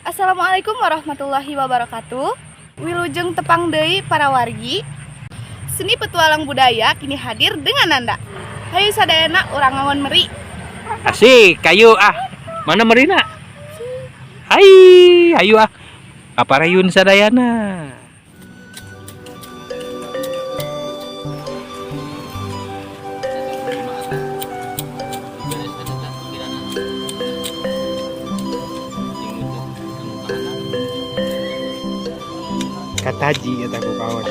Assalamualaikum warahmatullahi wabarakatuh. Wilujeng tepang deui para wargi. Seni petualang budaya kini hadir dengan Nanda. Hayu sadayana urang ngangon meri. Asik, kayu ah. Mana merina? Hai, ayo ah. Kaparayun sadayana. Kataji eta ku kaos.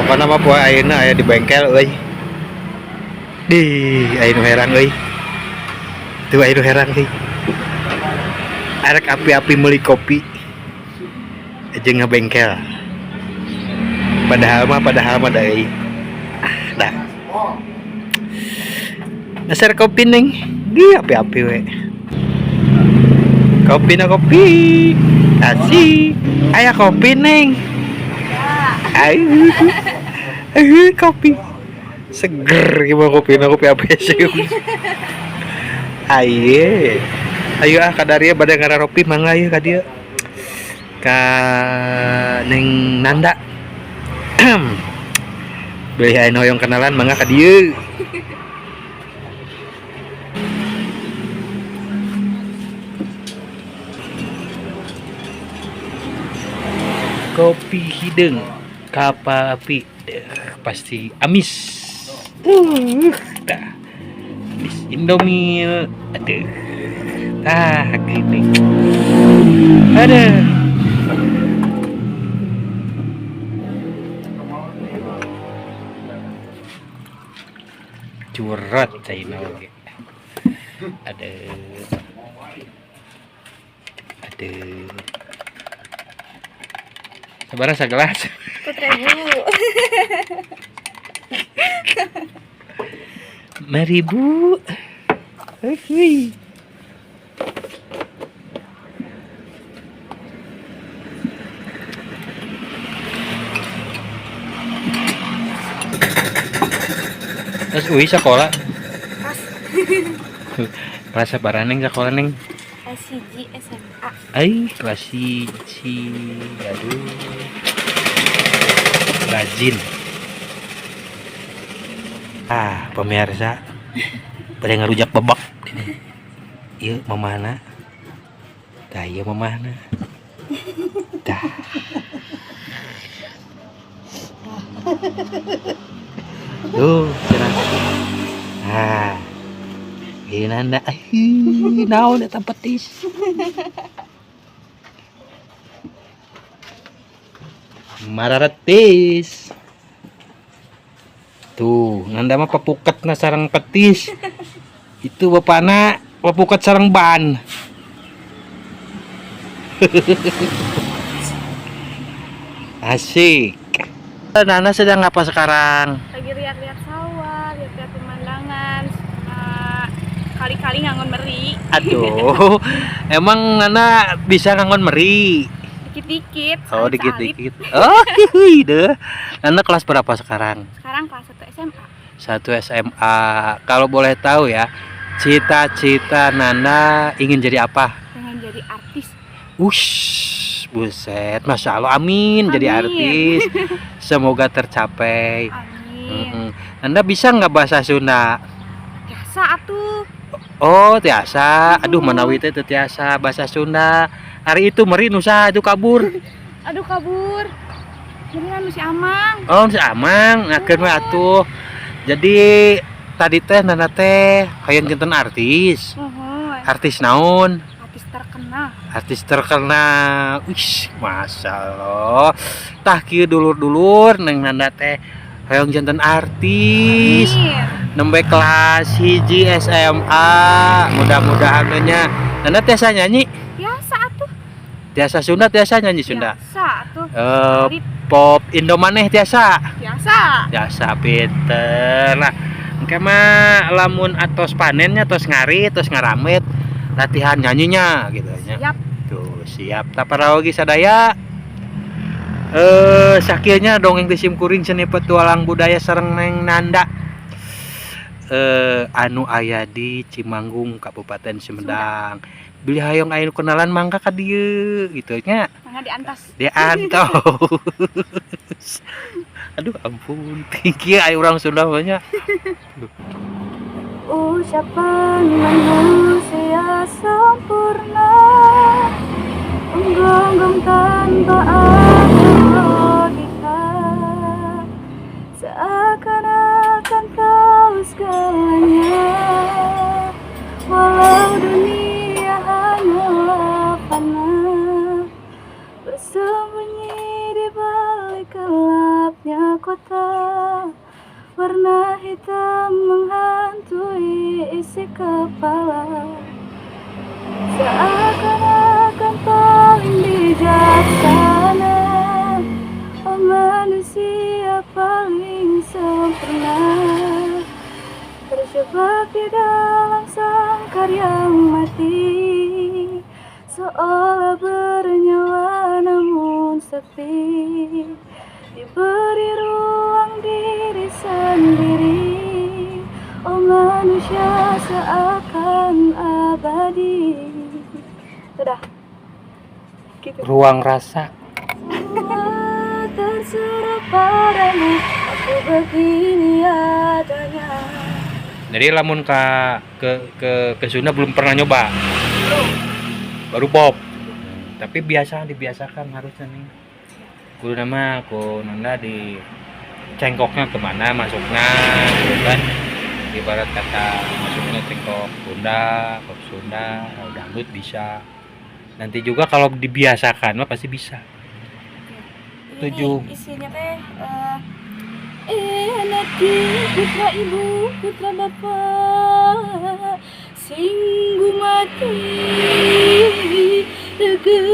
Pokokna mah poe ayeuna aya di bengkel euy. Di aya nu herang euy. Tuh aya nu herang euy. Arek api-api meuli kopi jeung ngabengkel. Padahal mah da euy. Ah, dah. Ngeser kopi neng. Di api-api we. Kopi na kopi. Asik. Aya kopi neng. Ayo. Ayo kopi. Seger gimana kopi na kopi apa sih? Aye. Ayo ah kadaria bade ngararopi mangga ieu ka dieu. Ka Neng Nanda. Bilih aya nu hoyong kenalan mangga ka dieu. Kopi hideung kapal api pasti amis. Dah. Amis Indomie. Aduh. Ah, gini. Aduh. Curhat caina oge. Aduh. Aduh. Sabaraha sagelas? 4.000. Mari Bu. Hui. Terus ui sekolah. Kelas sabaraha neng sekolah neng? Kelas 1 SMA. Ai, kelas 1. Aduh. Rajin. Ah, pemirsa. Pada ngarujak bebek. Ieu mamahna. Tah ieu mamahna. Tah. Tuh, cenah. Ah. Ieu Nanda. Ih, naon eta petis. Mararetis. Tuh, Nanda mah papuketna sareng petis. Itu bapana papuket sareng ban. Asik. Nana sedang apa sekarang? Lagi lihat-lihat sawah, lihat-lihat pemandangan. Sakali-kali ngangon meri. Aduh, emang Nana bisa ngangon meri? Dikit-dikit. Oh, Salit-salit. Dikit-dikit. Oh, hihi deh. Nana kelas berapa sekarang? Sekarang kelas 1 SMA. 1 SMA. Kalau boleh tahu ya, cita-cita Nana ingin jadi apa? Pengen jadi artis. Ush, buset, masya Allah, amin, jadi Amin. Artis. Semoga tercapai. Amin. Nanda bisa nggak bahasa Sunda? Biasa atuh. Oh, tiasa. Aduh, manawi teh teu tiasa bahasa Sunda. Hari itu meri nu saha itu kabur? Aduh, kabur. Beneran si Amang. Oh, si Amang, ngakeun we atuh. Jadi tadi teh Nana teh hayang janten artis. Muhun. Artis naon? Artis terkenal. Artis terkenal. Wih, masya Allah. Tah kieu dulur-dulur, Neng Nanda teh hayang janten artis. Amin. Nembe kelas 1 SMA. Mudah-mudahan nya. Nanda tiasa nyanyi? Biasa atuh. Tiasa Sunda, tiasa nyanyi Sunda? Biasa atuh. Eh, Salit. pop Indo maneh tiasa? Biasa. Biasa, pinter. Nah, engke mah lamun atos panennya, tos ngarit, tos ngaramit, latihan nyanyinya gitu nya. Siap. Tuh, siap. Tah, parawargi sadaya, sakieu nya dongeng ti simkuring Seni Petualang Budaya sareng Neng Nanda. Anu aya di Cimanggung, Kabupaten Sumedang. Bilih hayang aya nu kenalan, mangga ka dieu gitu nya. Mangga diantos. Diantos. Aduh, ampun. Kieu aya urang Sunda mah nya. Ucapan manusia sempurna, menggonggong tanpa ada logika, seakan-akan tahu segalanya, walau dunia hanyalah fana. Bersembunyi di balik gelapnya kota, warna hitam menghantui isi kepala, seakan-akan paling bijaksana. Oh, manusia paling sempurna, terjebak di dalam sangkar yang mati, seolah bernyawa namun sepi. Diberi ruang diri sendiri, oh manusia seakan abadi. Sudah gitu. Ruang rasa. Semua terserah padamu, aku begini adanya. Jadi lamun ke Sunda belum pernah nyoba. Baru pop. Tapi biasa dibiasakan harusnya nih. Kudu nama ku Nanda di cengkoknya kemana masuknya gitu kan. Ibarat kata masuknya cengkok Sunda, pop Sunda, dangdut bisa. Nanti juga kalau dibiasakan mah pasti bisa. Tujuh. Ini isinya teh anaki putra ibu putra bapak sing gumati tegepkeun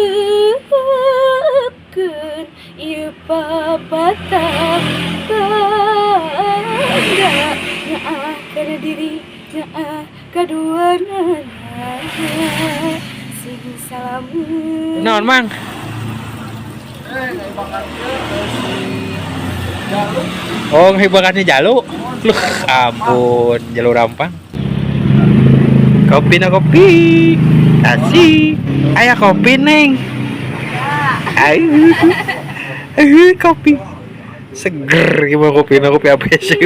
ieu papatah bangga nyaah kana diri, nyaah kaduanana, sing salamet. Naon, Mang? Eh, si Jalu. Oh, ngehibakannya jalu. Luh, ampun, jalu rampang. Kopi na kopi. Kasih. Aya kopi, Neng. Ayo. Ayo kopi. Seger gimana kopi na kopi apa sih?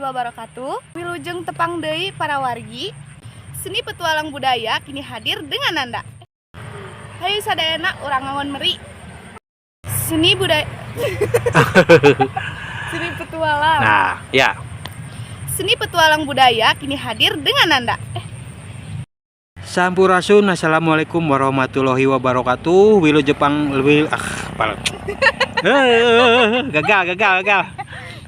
wabarakatuh. Wilujeng tepang deui para wargi. Seni petualang budaya kini hadir dengan Nanda. Hayu sadayana urang ngangon meri. Seni budaya, seni petualang. Nah, ya. Seni petualang budaya kini hadir dengan Nanda. Sampurasun, assalamualaikum warahmatullahi wabarakatuh. Wilujeng, wil, ah, pal. Gagal, gagal, gagal.